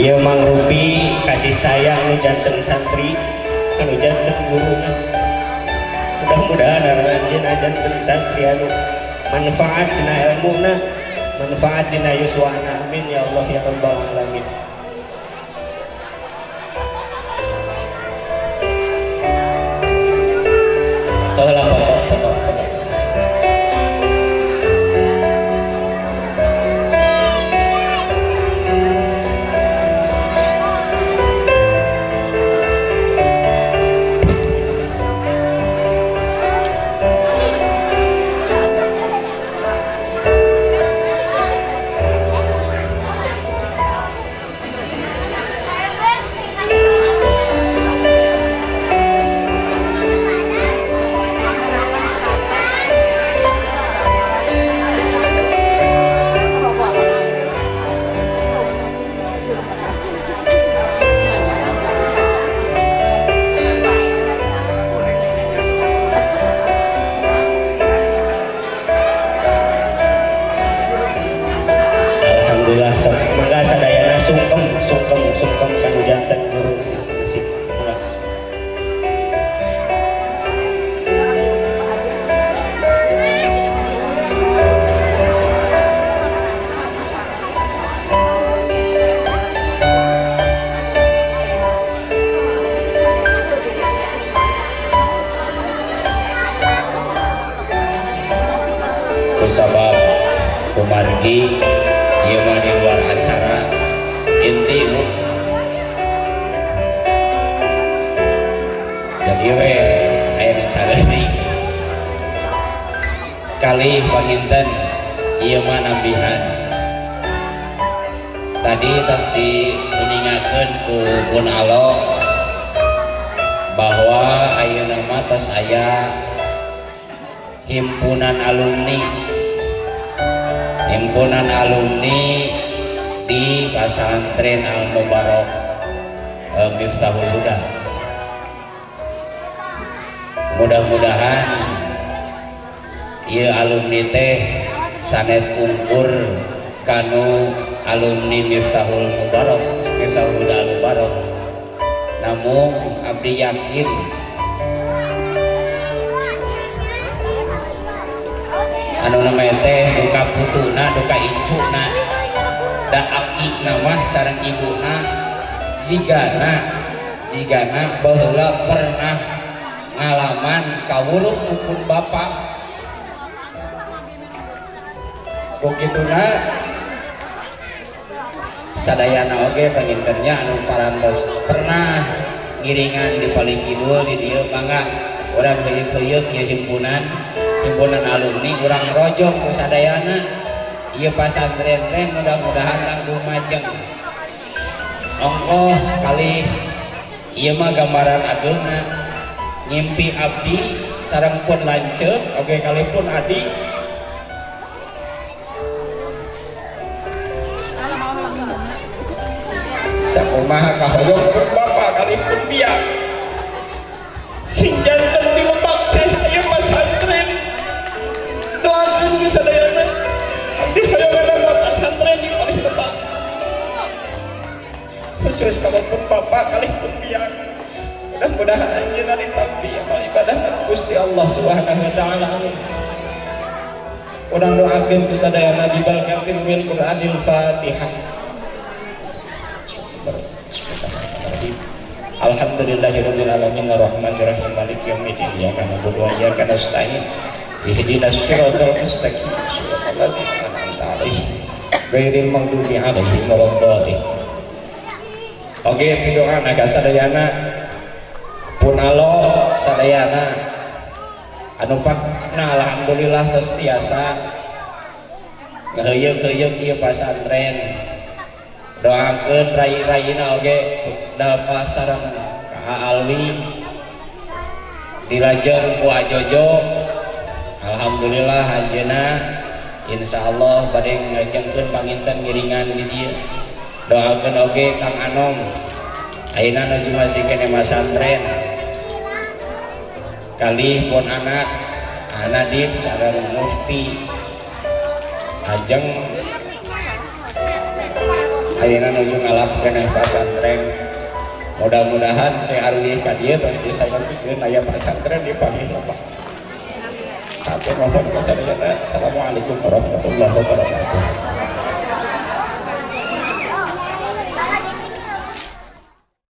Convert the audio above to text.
Ieu mangrupi kasih sayang nu janten santri kanu janten guruna. Mudah-mudahan aranjeunna janten santri anu manfaat dina ilmuna, manfaat dina yuswana. Amin ya Allah ya Rabbal alamin. Tolong foto, foto, foto. Alhamdulillah, sok mangga sadayana sungkem sungkem sungkem kanu janten guru masing-masing. Mangga. Kusabab kumargi ieu mah di luar acara inti nu jadi we aya nu careuri kalih panginten ieu mah nambihan tadi tos diuningakeun ku Pun Alo bahwa ayeuna mah tos aya himpunan alumni, himpunan alumni di Pesantren Al Mubarok Miftahul Huda. Mudah-mudahan ieu alumni teh sanes ungkur kanu alumni Miftahul Mubarok, Miftahul Huda Al Mubarok. Namun abdi yakin anu namanya teh duka putuna, duka icuna, da aki nama sareng ibuna jigana jigana baheula pernah ngalaman kawuluh pun bapak. Ku kituna sadayana oge pangintennya anu parantos pernah ngiringan di paling kidul di dieu mangga urang heuyeuk-heuyeuk ieu himpunan, himpunan alumni urang rojong ku sadayana ieu pasantren teh mudah-mudahan langkung majeng. Ongkoh kali ieu mah gambaran ageungna ngimpi abdi sareng pun lanceuk oge kali pun adi. Sakumaha kahoyong pun bapak kali pun biak sing janten di lebak teh ieu pasantren. Doakeun sadayana abdi hoyong ada pasantren di paling lebak khusus kalau pun bapak kali pun biak. Mudah-mudahan anjeunna ditampi amal ibadah Gusti Allah Subhanahu wa taala. Amin. Urang doakeun ku sadayana bi barakatil wil Qur'anil Fatihah. Alhamdulillahirabbil alamin arrahmanirrahim maliki yaumiddin iyyaka na'budu wa iyyaka nasta'in ihdinas siratal mustaqim siratal ladzina an'amta 'alaihim ghairil maghdubi 'alaihim waladdallin. Oke, pidoa ka sadayana pun alo sadayana anu pakna alhamdulillah tos tiasa ngaheuyeuk-heuyeuk ieu pasantren. Doakeun rai-raina oge dalpa sareng Ka Alwi dilajeng ku Ajojo. Alhamdulillah anjeunna insyaallah bade ngajengkeun panginten ngiringan di dieu. Doakeun oge Kang Anom ayeuna nuju masih keneh masantren kalih pun anak Anadib sareng Mufti Ajeng Ayeuna nuju ngalap keneh pasantren. Mudah-mudahan teh arwih ka dieu tos disayangkeun aya pasantren di panggih Bapak. Hatur nuhun ka sadayana. Assalamualaikum warahmatullahi wabarakatuh.